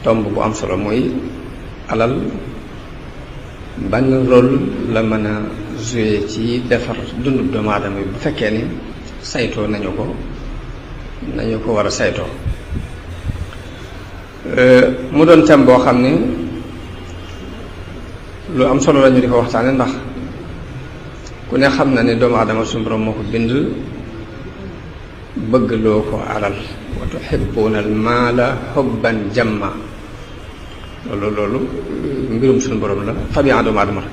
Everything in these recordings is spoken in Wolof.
tomb bu am solo mooy alal ban rôle la mën a jouer ci defar dundu doomu aadama bi bu fekkee ni saytoo nañu ko war a saytoo mu doon thème boo xam ni lu am solo la ñu di ko waxtaane ndax ku ne xam na ne doomu aadama suñu borom moo ko bind bëgg loo ko alal wa tuhibbuuna al maala hubban jamma loolu mbirum suñu borom la tabi'a doomu aadama la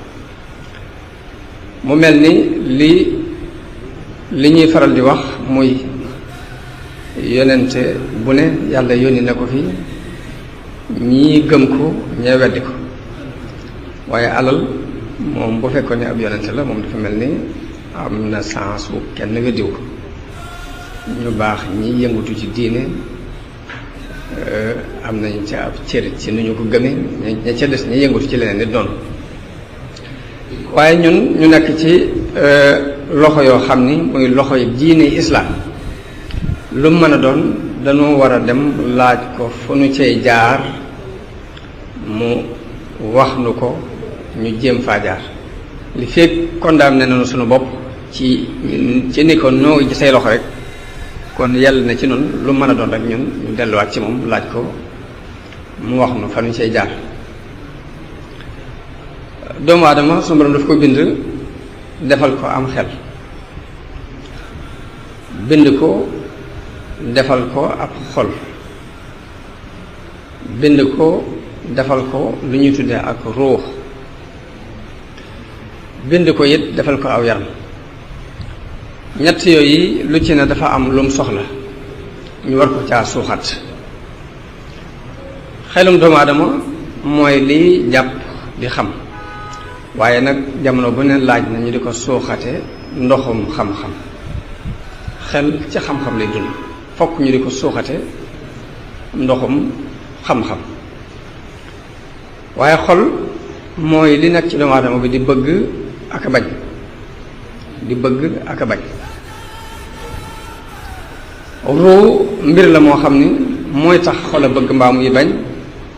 mu mel ni li ñuy faral di wax muy yonente bu ne yàlla yónni na ko fi ñii gëm ko ñee weddi ko waaye alal moom bu fekkoon ne ab yonente la moom dafa mel ni am na sens bu kenn weddiwu ko ñu baax ñi yëngutu ci diine am nañ ca ab cër ci nu ñu ko gëmee ña ca des ñi yëngutu ci leneen nit doon waaye ñun ñu nekk ci loxo yoo xam ni muy loxo yi diine islaam lu mën a doon dañoo war a dem laaj ko fu nu cay jaar mu wax nu ko ñu jéem faa jaar li fekk condamné nañu sunu bopp ci ni ko noo ci say loxo rek kon yàlla na ci noonu lu mën a doon rek ñun ñu delluwaat ci moom laaj ko mu wax nu fa nu cay jaar doomu aadama sunu borom daf ko bind defal ko am xel bind ko defal ko ab xol bind ko defal ko lu ñuy tuddee ak ruux bind ko it defal ko aw yaram ñett yooyu lu ci ne dafa am lum soxla ñu war ko caa suuxat xelum doomu aadama mooy liy jàpp di xam waaye nag jamono bu ne laaj na ñu di ko suuxate ndoxum xam-xam xel ci xam-xam lay dund fokk ñu di ko suuxate ndoxum xam-xam waaye xol mooy li nekk ci doomu aadama bi di bëgg ak a bañ di bëgg ak a bañ ruu mbir la moo xam ni mooy tax xol a bëgg mbaa muy bañ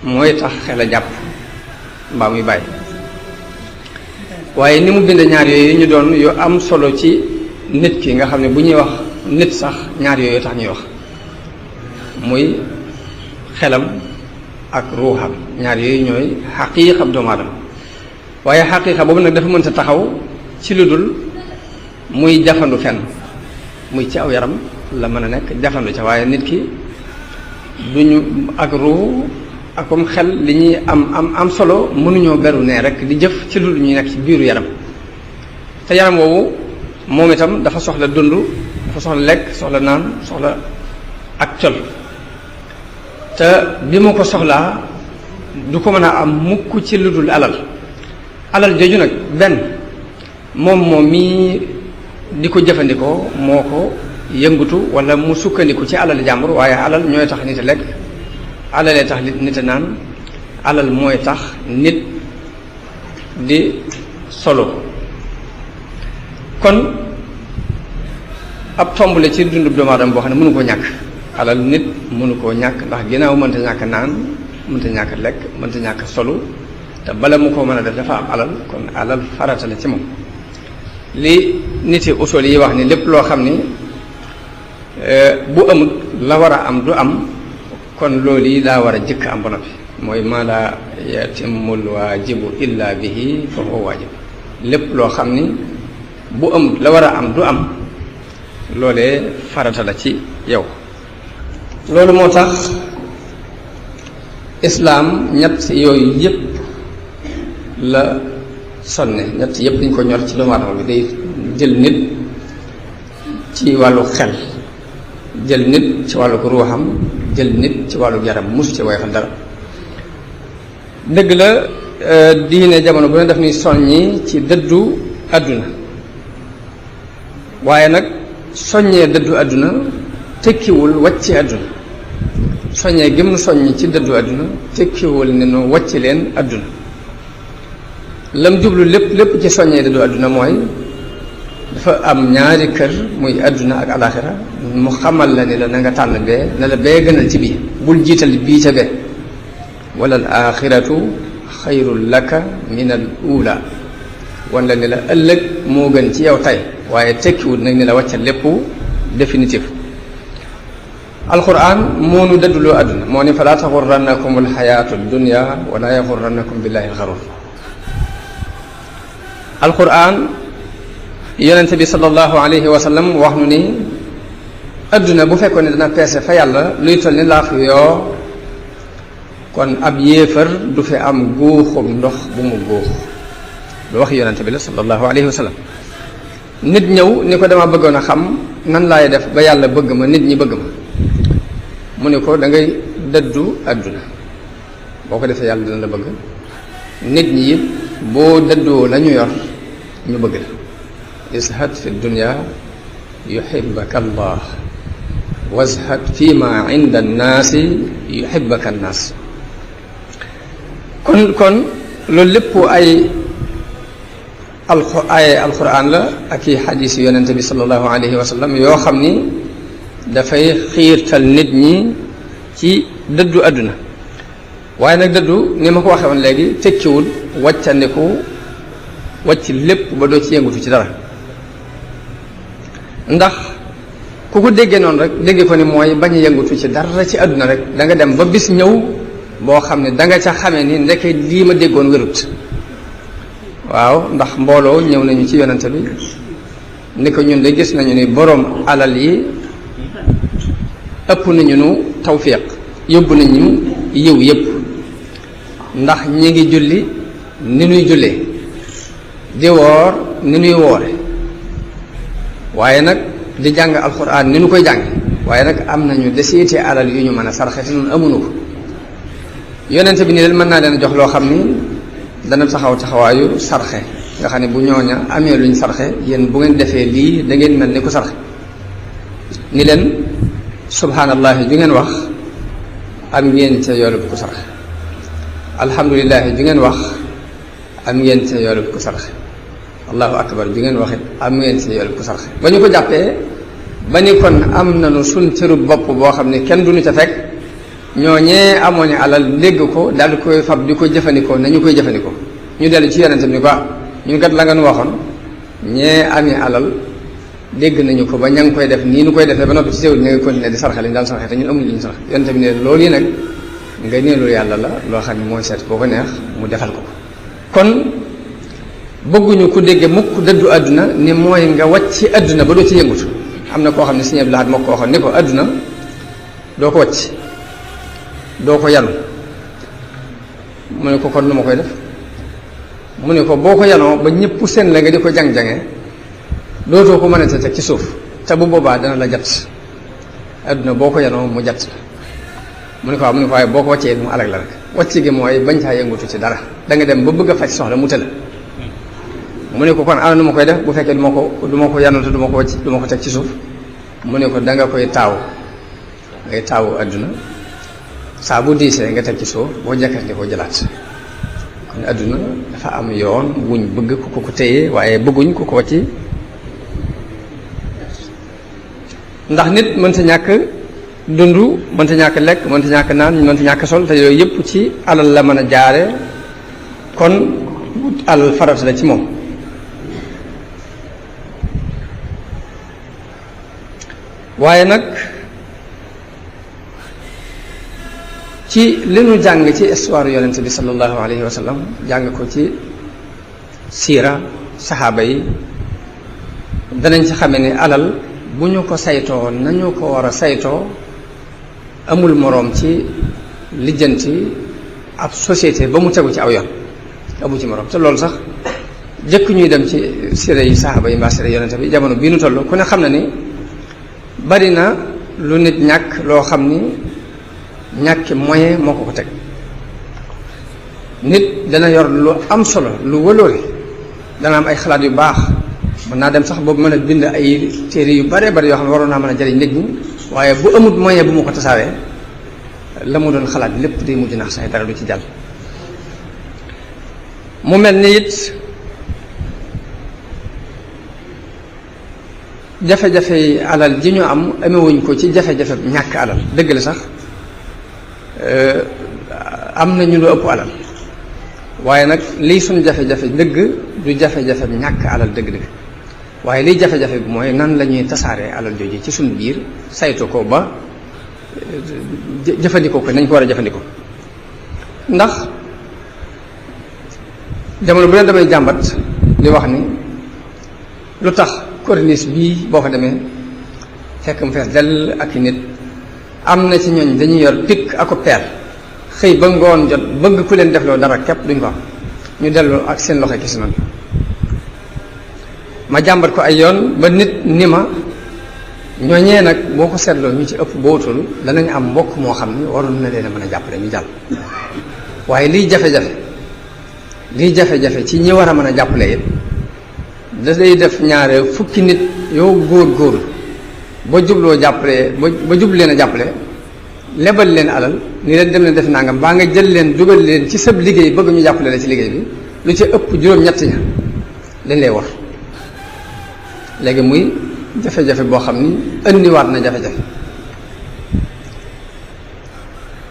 mooy tax xel a jàpp mbaa muy bàyyi waaye ni mu bind ñaar yooyu ñu doon yu am solo ci nit ki nga xam ne bu ñuy wax nit sax ñaar yooyu tax ñuy wax muy xelam ak ruuxam ñaar yooyu ñooy xaqiiqab doomu aadama waaye xaqiiqa boobu nag dafa mën sa taxaw ci lu dul muy jafandu fenn muy ci aw yaram la mën a nekk jafandu ca waaye nit ki duñu ak ruux akum xel li ñuy am solo mënuñoo beru ne rek di jëf ci lu ñuy nekk ci biiru yaram te yaram woowu moom itam dafa soxla dund dafa soxla lekk soxla naan soxla ak col te bi mu ko soxlaa du ko mën a am mukk ci lu dul alal jooju nag benn moom mii di ko jëfandikoo moo ko yëngutu wala mu sukkandiku ci alal jàmbur waaye alal ñooy tax nit a lekk alalee tax nit a naan alal mooy tax nit di solo kon ab tomb la ci dundub doomu aadama boo xam ne mënu koo ñàkk alal nit mënu koo ñàkk ndax ginnaaw mënta ñàkk naan mënta ñàkk lekk mënta ñàkk solu te bala mu ko mën a def dafa am alal kon alal farata la ci moom li nit yi usul yi wax ni lépp loo xam ni bu amul la war a am du am kon loolu yi daa war a jëkk am ba noppi mooy maa laa yatimul waajibu illa bihi fa huwa waajib lépp loo xam ni bu amul la war a am du am loolee farata la ci yow loolu moo tax islaam ñett yooyu yépp la sonne ñett yépp dañ ko ñor ci doomu aadama bi day jël nit ci wàllu xel jël nit ci wàllu ruuxam jël nit ci wàllu yaram musu ci woyofal dara dëgg la diine jamono bu ne daf ni soññi ci dëddu àdduna waaye nag soññee dëddu àdduna tekkiwul wàcce àdduna soññee gëm nu soññi ci dëddu àdduna tekkiwul ne nu wàcce leen àdduna lam jublu lépp ci soññee dëddu àdduna mooy dafa am ñaari kër muy àdduna ak alaxira mu xamal la ni la na nga tànn bee na la bee gënal ci bii bul jiital bii ca bee wala al axiratu xayrun laka min al ula wan la ni la ëllëg moo gën ci yow tey waaye tekkiwut nag ni la wàccal lépp définitif. alquran moo nu dëdduloo àdduna moo ni falaa taxurrannakum alxayaatu dunya wala yaxurrannakum billahi alxarur. alquran yonente bi sallallahu alayhi wa sallam wax nu ni adduna bu fekkoon ne dana peese fa yàlla luy toll ni laax yoo kon ab yéefar du fi am guuxum ndox bu mu guux lu wax yonente bi la sallallahu alayhi wa sallam. nit ñëw ni ko dama bëggoon a xam nan laay def ba yàlla bëgg ma nit ñi bëgg ma mu ne ko da ngay dëddu adduna boo ko defee yàlla dina la bëgg nit ñi it boo dëddoo la ñu yor ñu bëgg la. izhad fi dunya yuhibbaka allah wazhad fi ma inda annaasi yuhibbaka annaas. kon loolu lépp ay alquran la ak i xadiis yonente bi sallallahu alayhi wa sallam yoo xam ni dafay xiirtal nit ñi ci dëddu àdduna waaye nag dëddu ni ma ko waxee woon léegi tekkiwul wàccandiku wàcc lépp ba doo ci yëngutu ci dara ndax ku ko déggee noonu rek déggee ko ni mooy bañ a yëngutu ci dara ci àdduna rek da nga dem ba bis ñëw boo xam ne da nga ca xamee ni ndeke lii ma déggoon wérut. waaw ndax mbooloo ñëw nañu ci yonente bi ni ko ñun de gis nañu ni boroom alal yi ëpp nañu nu tawfiq yóbbu nañu yiw yëpp ndax ñi ngi julli ni nuy jullee di woor ni nuy woore waaye nag di jàng alxuraan ni nu koy jàng waaye nag am nañu desiiti alal yu ñu mën a sarxe te noonu amuñu ko yonente bi ni leen mën naa leen jox loo xam ni dana taxawaayu sarxe nga xam ne bu ñooña amee luñ sarxe yéen bu ngeen defee lii da ngeen mel ni ku sarxe ni leen subhaanallahi ju ngeen wax am ngeen ca yoolub ku sarxe alhamdulilahi ju ngeen wax am ngeen ca yoolub ku sarxe allahu akbar ju ngeen wax it am ngeen ca yoolub ku sarxe ba ñu ko jàppee ba ni kon am nañu suñ cëru bopp boo xam ne kenn duñu ca fekk ñooñee amoon alal dégg ko daal di koy fab di ko jëfandikoo nañu koy jëfandikoo ñu dellu ci yonente bi ni ko ñun kat la nga nu waxoon ñee amee alal dégg nañu ko ba ña ngi koy def nii nu koy defee ba noppi ci teewul ñu ngi continuer di sarxe li ñu daan sarxe te ñun amuñu li ñu sarxe yonente bi ne loolu yi nag nga neelu yàlla la loo xam ne mooy seet boo ko neex mu defal ko kon bëgguñu ku dégge mukk dëddu àdduna ni mooy nga wàcc ci àdduna ba doo ci yëngutu am na koo xam ne Sëñ Abdul Ahad moo ko waxoon ni ko àdduna doo ko wàcc doo ko yanu mu ne ko kon nu ma koy def mu ne ko boo ko yanoo ba ñëpp seen la nga di ko jang-jange dootoo ko mën a teg ci suuf te bu boobaa dana la jat adduna boo ko yanoo mu jat mu ne ko waaw mu ne ko waaye boo ko wàccee mu alag la rek wàcc gi mooy bañ caa yëngutu ci dara da nga dem ba bëgg a faj soxla mu tëla mu ne ko kon ana nu ma koy def bu fekkee du ma ko yanoo te du ma ko wàcc du ma ko teg ci suuf mu ne ko da nga koy taaw ngay taawu adduna saa bu diisee nga teg ci suuf boo jàkkandi ko jëlaat kon adduna dafa am yoon wuñ bëgg ku ko téye waaye bëgguñ ku ko wàcci ndax nit mënta ñàkk dund mënta ñàkk lekk mënta ñàkk naan mënta ñàkk sol te yooyu yëpp ci alal la mën a jaare kon alal farata la ci moom waaye nag ci li nu jàng ci histoire yonente bi sallallahu alayhi wa sallam jàng ko ci siira saxaaba yi danañ ci xame ni alal bu ñu ko saytoo nañu ko war a saytoo amul moroom ci lijjanti ab société ba mu tegu ci aw yoon amu ci moroom te loolu sax jëkk ñuy dem ci siira yi saxaaba yi mbaa siira yonente bi jamono bii nu toll ku ne xam na ni bari na lu nit ñàkk loo xam ni ñàkki moyen moo ko teg nit dana yor lu am solo lu wëloore dana am ay xalaat yu baax mën naa dem sax boobu mën a bind ay téere yu bare bari yoo xam ne waroon naa mën a jariñ nit ñi waaye bu amut moyen bu mu ko tasaawee la mu doon xalaat lépp day mujj nax sax dara du ci jàll mu mel ni it jafe-jafe alal ji ñu am amewuñ ko ci jafe-jafe ñàkk alal dëgg la sax am na ñu lu ëpp alal waaye nag liy suñ jafe-jafe dëgg du jafe-jafe ñàkk alal dëgg-dëgg waaye liy jafe-jafe bi mooy nan la ñuy tasaaree alal jooju ci suñ biir saytu ko ba jëfandikoo ko nañ ko war a jëfandikoo. ndax jamono bu leen damay jàmbat di wax ni lu tax corniche bii boo fa demee fekk mu fees dell ak i nit am na ci ñooñ dañuy yor pikk ako peer xëy ba ngoon jot bëgg ku leen defloo dara képp duñ ko am ñu delloo ak seen loxo kisi noonu ma jàmbat ko ay yoon ba nit ni ma ñooñee nag boo ko seetloo ñu ci ëpp bootul danañ am mbokk moo xam ni waroon na leen a mën a jàppale ñu jàll waaye liy jafe-jafe ci ñi war a mën a jàppale it da day def ñaare fukki nit yow góor ba jubloo jàppale ba jublu leen a jàppale lebal leen alal ni leen dem leen def nangam baa nga jël leen dugal leen ci sab liggéey bëgg ñu jàppale la ci liggéey bi lu ci ëpp juróom-ñett ña dañ lay war léegi muy jafe-jafe boo xam ni indiwaat na jafe-jafe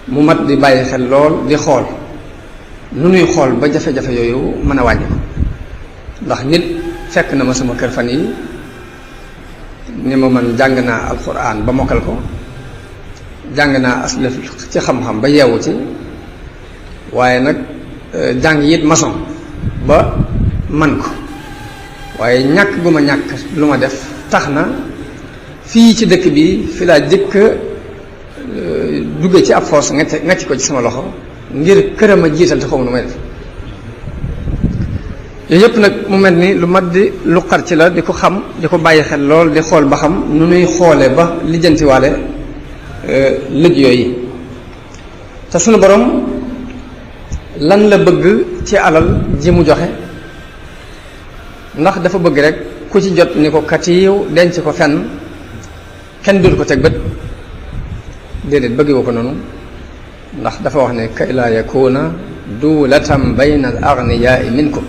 mu mat di bàyyi xel lool di xool nu nuy xool ba jafe-jafe yooyu mën a wàññi ko ndax nit fekk na ma sama kër fan yi ni ma man jàng naa alxuraan ba mokkal ko jàng naa aslaf ci xam-xam ba yeewu ci waaye nag jàng it maçon ba man ko waaye ñàkk gu ma ñàkk lu ma def tax na fii ci dëkk bi fi laa jëkk dugge ci ab foos ngacc ko ci sama loxo ngir këram a jiital te xaw ma nu may def yooyu yëpp nag mu mel ni lu mat di lu xar ci la di ko xam di ko bàyyi xel lool di xool ba xam nu nuy xoole ba lijjantiwaale lëj yooyu te sunu borom lan la bëgg ci alal ji mu joxe ndax dafa bëgg rek ku ci jot ni ko katiiw denc ko fenn kenn dul ko teg bët déedéet bëggewu ko noonu ndax dafa wax ne kay laa yakuna duulatam bayna al agniyaai minkum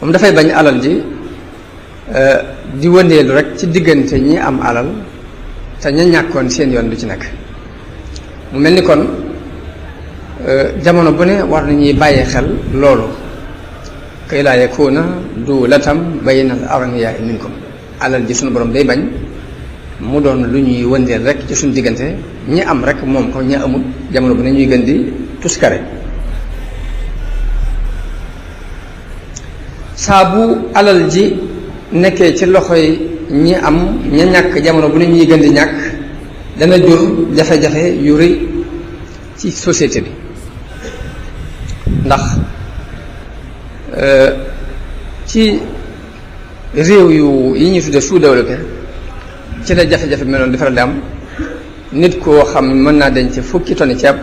moom dafay bañ alal ji di wëndeelu rek ci diggante ñi am alal te ña ñàkkoon seen yoon du ci nekk mu mel ni kon jamono bu ne war nañuy bàyyi xel loolu kay laa yakuna duulatam bayna al agniyaai minkum alal ji sunu borom day bañ mu doon lu ñuy wëndeel rek ci suñu diggante ñi am rek moom ko ñi amul jamono bu ne ñuy gën di tuskare saa bu alal ji nekkee ci loxoy ñi am ña ñàkk jamono bu ne ñuy gën di ñàkk dana jur jafe-jafe yu rëy ci société bi ndax ci réew yi ñuy tudde sous-développé ci la jafe-jafe bi meloon di faral di am nit koo xam mën naa denc fukki tonni ceeb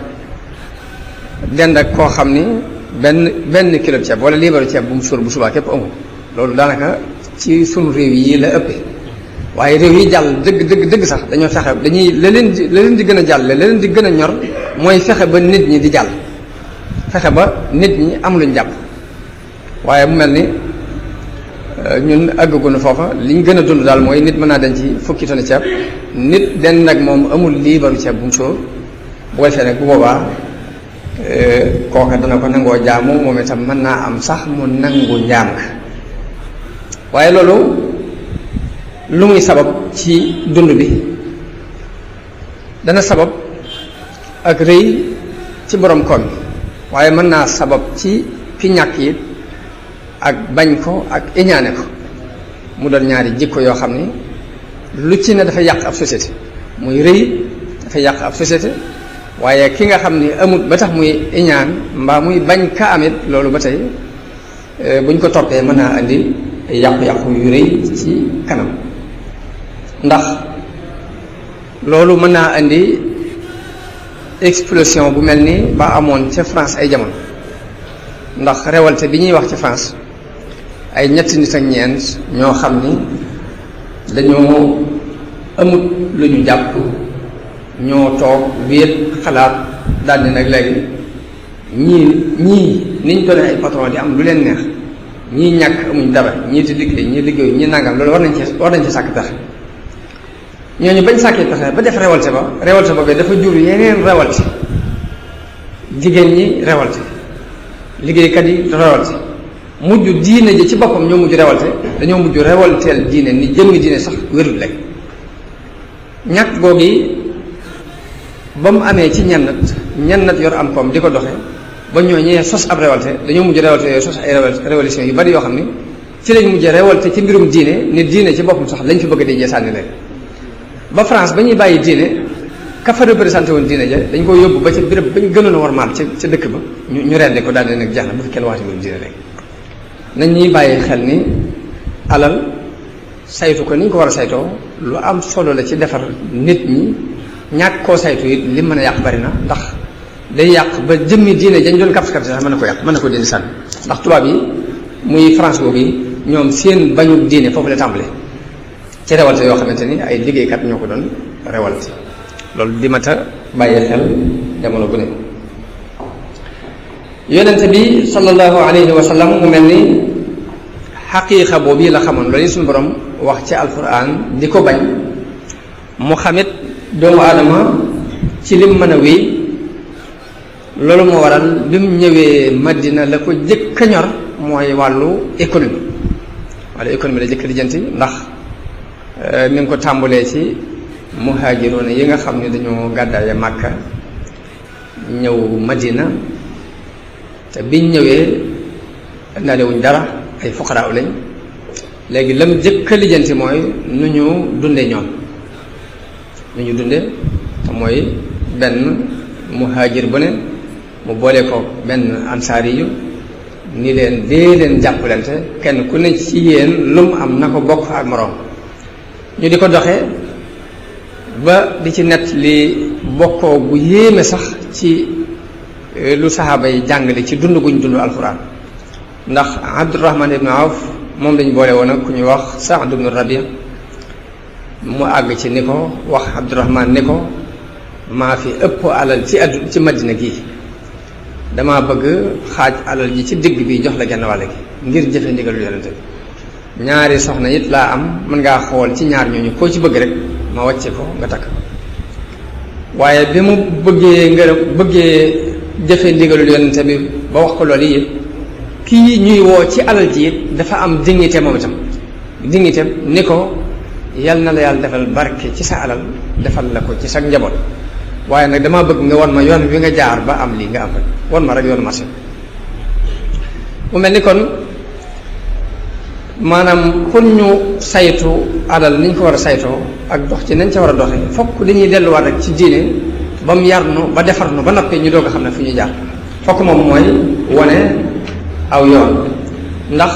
dend ak koo xam ni benn kilo ceeb wala liibaru ceeb bu mu suur bu subaa képp amul loolu daanaka ci sunu réew yi la ëppee waaye réew yi jàll dëgg sax dañoo fexe dañuy la leen di gën a jàll la leen di gën a ñor mooy fexe ba nit ñi di jàll fexe ba nit ñi am luñ jàpp waaye mu mel ni ñun àggaguñu foofa li ñu gën a dund daal mooy nit mën naa denc fukki tonni ceeb nit den nag moom amul liibaru ceeb bu mu sóor bu ko defee nag bu boobaa kooka dana ko nangoo jaamu moom itam mën naa am sax mu nangu njaam ka waaye loolu lu muy sabab ci dund bi dana sabab ak rëy ci borom koom bi waaye mën naa sabab ci ki ñàkk yi ak bañ ko ak iñaane ko mu doon ñaari jikko yoo xam ni lu ci ne dafay yàq ab société muy rëy dafay yàq ab société waaye ki nga xam ni amut ba tax muy iñaan mbaa muy bañ ka amit loolu ba tey buñ ko toppee mën naa andi yàqu-yàqu yu rëy ci kanam ndax loolu mën naa andi explosion bu mel ni ba amoon ca France ay jamono ndax révolte bi ñuy wax ci France ay ñetti nit ak ñeent ñoo xam ni dañoo amut lu ñu jàpp ñoo toog wéet xalaat daal di nag léegi ñii niñ doone ay patron di am lu leen neex ñii ñàkk amuñ dara ñii di liggéey ñii liggéey ñii nangam loolu war nañ ci sàkk pexe ñooñu bañ sàkkee pexe ba def révolte ba bi dafa jur yeneen révolte jigéen ñi révolté liggéeykat yi révolté mujj diine ji ci boppam ñoo mujj révolté dañoo mujj révolteel diine ni jëmmi diine sax wérul léegi ñàkk googi ba mu amee ci ñennat yor am koom di ko doxe ba ñoo ñee sos ab révolté dañoo mujj révolté yooyu sos ay révolution yu bari yoo xam ni ci lañ mujj révolté ci mbirum diine ni diine ci boppam sax lañ fi bëgg a dajee sànni leen ba France ba ñuy bàyyi diine ka fa représenté woon diine ja dañ ko yóbbu ba ca béréb bañ gënoon a warmaal ca dëkk ba ñu rendi ko daal di nag jeex na bu fi kenn waxati mbirum diine rek nañ ñuy bàyyi xel ni alal saytu ko ni ñu ko war a saytoo lu am solo la ci defar nit ñi ñàkk koo saytu it li mën a yàq bari na ndax day yàq ba jëmmi diine dañ doon kapsi sax mën na ko yàq mën na ko dindi sànni ndax tubaab yi muy France boobu yi ñoom seen bañu diine foofu la tàmbale ci révolte yoo xamante ni ay liggéeykat ñoo ko doon révolte loolu di mat a bàyyi xel jamono bu ne yonente bi sallallahu alayhi wa sallam mu mel ni xaqiiqa boobu la xamoon loolu suñu borom wax ci alquran di ko bañ mu xamit doomu aadama ci lim mën a wéy loolu moo waral bi mu ñëwee Madina la ko jëkk a ñor mooy wàllu économie la jëkk lijjanti ndax mi ngi ko tàmbalee ci muhaajiroona yi nga xam ne dañoo gàddaaye Màkka ñëw Madina te biñ ñëwee indaale wuñ dara ay fuqaraa lañ léegi lam jëkk a lijjanti mooy nu ñu dunde ñoom nu ñu dunde te mooy benn muhaajir bu ne mu boole ko benn ansaari yu ni leen dee leen jàppalante kenn ku ne ci yéen lu mu am na ko bokk ak moroom ñu di ko doxe ba di ci net li bokkoo bu yéeme sax ci lu saxaaba yi jàngale ci dund guñ dund alxuraan ndax Abdurahman ibn Awf moom lañ boole woon ak ku ñuy wax Saad ibn Rabi mu àgg ci ni ko wax Abdurahman ni ko maa fi ëpp alal ci Madina gii dama bëgg xaaj alal ji ci digg bi jox la genn wàll gi ngir jëfe ndigalu yonente bi ñaari soxna it laa am mën ngaa xool ci ñaar ñooñu koo ci bëgg rek ma wàcce ko nga takk waaye bi mu bëggee jëfe ndigalu yonente bi ba wax ko loolu it kii ñuy woo ci alal ji it dafa am dignité moom itam dignité ni ko yal na la yàlla defal barke ci sa alal defal la ko ci sa njaboot waaye nag damaa bëgg nga won ma yoon wi nga jaar ba am lii nga am rek won ma rek yoonu marché mu mel ni kon maanaam pour ñu saytu alal ni ñu ko war a saytoo ak dox ci nañ ca war a doxe fokk dañuy delluwaat rek ci diine ba mu yar nu ba defar nu ba noppi ñu doog a xam ne fu ñuy jaar fokk moom mooy wone aw yoon ndax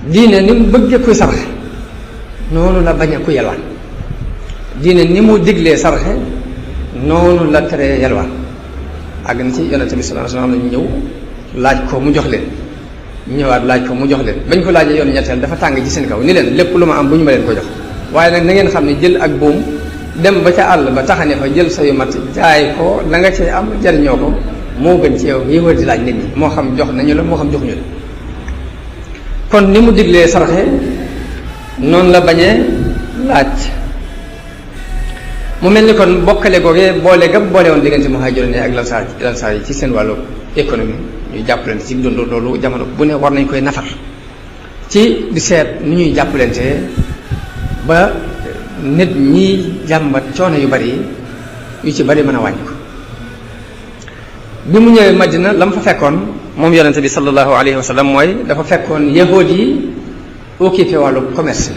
diine ni mu bëggee kuy sarxe noonu la bañ a ku yelwaan diine ni mu diglee sarxe noonu la tere yelwaan àgg na ci yonente bi sallallahu alayhi wasallam ñëw laaj ko mu jox leen ñëwaat laaj ko mu jox leen bañ ko laajee yoon ñetteel dafa tàng ci seen kaw ni leen lépp lu ma am bu ñu ma leen ko jox waaye nag na ngeen xam ne jël ak buum dem ba ca àll ba taxane fa jël sa yu mat jaay ko la nga cee am jariñoo ko moo gën ci yow yi war di laaj nit ñi moo xam jox nañu la moo xam joxuñu la kon ni mu diglee sarxe noonu la bañee laaj mu mel ni kon bokkale googee boole gab boole woon diggante muhaajiroon ak lansaar yi ci seen wàllu économie ñuy jàppalante ci dund loolu jamono bu ne war nañ koy nafar ci di seet ni ñuy jàppalante ba nit ñi jàmbat coono yu bari yu ci bari mën a wàññi ko bi mu ñëwee Madina la mu fa fekkoon moom yonente bi sallallahu alayhi wa sallam mooy dafa fekkoon yahood yi occupé wàllu commerce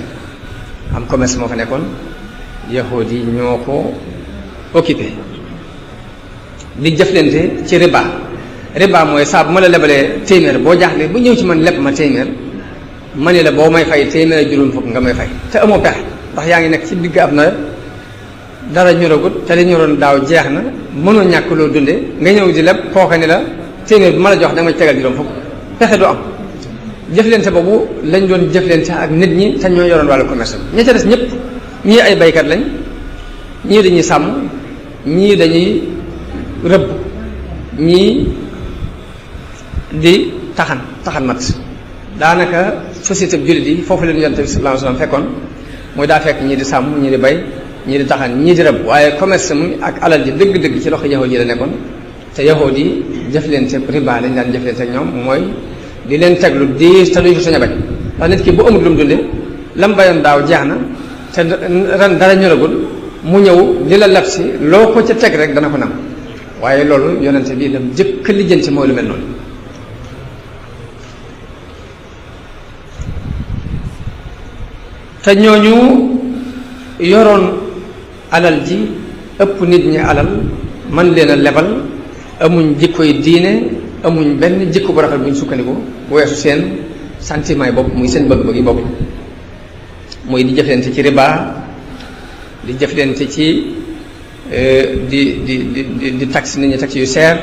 am commerce moo fa nekkoon yahood yi ñoo ko occupé di jëflante ci riba mooy saa bu ma la lebalee téeméer boo jaaxle bu ñëw ci man leb ma téeméer ma ne la boo may fay téeméer juróom fukk nga may fay te amoo pexe ndax yaa ngi nekk ci digg ab nawet dara ñoragut te li ñoroon daaw jeex na mënoo ñàkk loo dunde nga ñëw di leb kooka ni la téeméer bi ma la jox da nga ma tegal juróom fukk pexe du am jëflante boobu lañ doon jëflante ak nit ñi te ñoo yoroon wàllu commerce bi ña ca des ñëpp ñii ay baykat lañ ñii dañuy sàmm ñii dañuy rëbb ñii di taxan mat daanaka société bi jullit yi foofu leen yonent bi sallallahu alayhi wasallam fekkoon mooy daa fekk ñii di sàmm ñii di bay ñii di taxan ñii di rëbb waaye commerce mu ak alal ji dëgg-dëgg ci loxo yahuud yi la nekkoon te yahood yi jëflante riba lañ daan jëflante ak ñoom mooy di leen teg lu diis te duñ ko sañ a bañ ndax nit ki bu amul lu mu dunde lam bayoon daaw jeex na te ren dara ñoragul mu ñëw di la lab si loo ko ca teg rek dana ko nam waaye loolu yonente bi lam jëkk lijjanti mooy lu mel noonu te ñooñu yoroon alal ji ëpp nit ñi alal man leen a lebal amuñ jikkoy diine amuñ benn jikko bu rafet bu ñu sukkandiku bu weesu seen sentiment yi bopp muy seen bëgg-bëgg yi bopp muy di jëflante ci riba di jëflante ci di taxe nit ñi taxe yu seer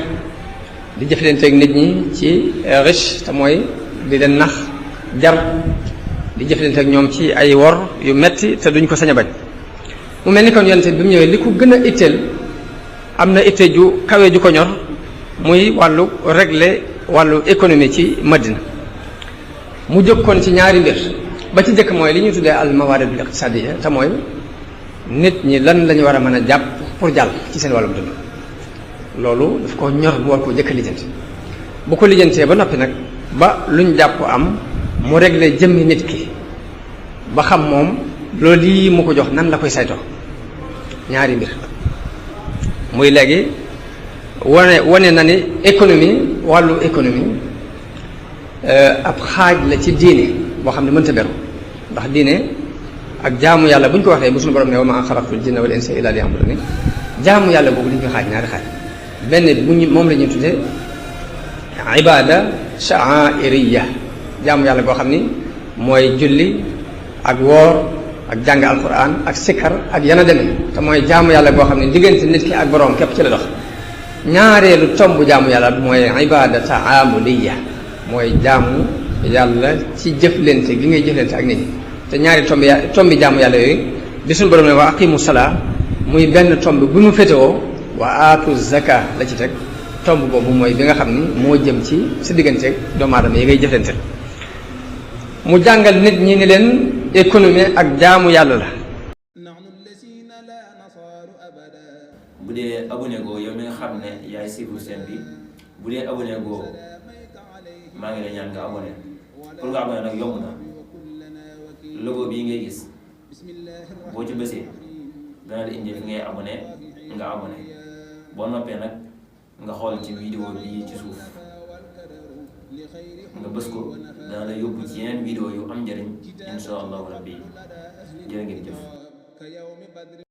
di jëflante ak nit ñi ci riche te mooy di leen nax jar di jëflante ak ñoom ci ay wor yu metti te duñ ko sañ a bañ mu mel ni kon yonente bi mu ñëwee li ko gën a itteel am na itte ju kawe ju ko ñor muy wàllu régler wàllu économie ci Madina mu jëkkoon ci ñaari mbir ba ci njëkk mooy li ñuy tuddee al mawaaridul iqtisaadiya te mooy nit ñi lan lañu war a mën a jàpp pour jàll ci seen wàllum dund loolu daf ko ñor mu war koo jëkk a lijjanti bu ko lijjantee ba noppi nag ba luñ jàpp am mu régler jëmmi nit ki ba xam moom loolu lii mu ko jox nan la koy saytoo ñaari mbir muy léegi wane na ni économie wàllu économie ab xaaj la ci diine boo xam ne mënta beru ndax diine ak jaamu yàlla bu ñu ko waxee bu suñu borom ne wa maa xalaqtul jinna wal insa illa liya'budun jaamu yàlla boobu li ñu koy xaaj ñaari xaaj benn bu ñu moom la ñuy tuddee ibada sha'airiyya jaamu yàlla boo xam ni mooy julli ak woor ak jàng alquran ak sikkar ak yana demee te mooy jaamu yàlla boo xam ne diggante nit ki ak boroom képp ci la dox ñaareelu tomb jaamu yàlla mooy ibada ta'amuliya mooy jaamu yàlla ci jëflante gi ngay jëflante ak nit ñi te ñaari tombi jaamu yàlla yooyu bi suñu borom ne wa aqimu salaa muy benn tomb bi mu féetewoo wa aatu zaka la ci teg tomb boobu mooy bi nga xam ni moo jëm ci sa digganteeg doomu aadama yi ngay jëflante mu jàngal nit ñi ni leen économie ak jaamu yàlla la. bu dee abonné goo yow mi nga xam ne yaay suivre chaîne bi bu dee abonné goo maa ngi lay ñaan nga abonné pour nga abonné nag yomb na logo bii ngay gis boo ci bësee dana la indi fi ngay abonné nga abonné boo noppee nag nga xool ci vidéo bi ci suuf nga bës ko dana la yóbbu ci yeneen vidéo yu am njëriñ insha allahu rabbi jërë ngeen jëf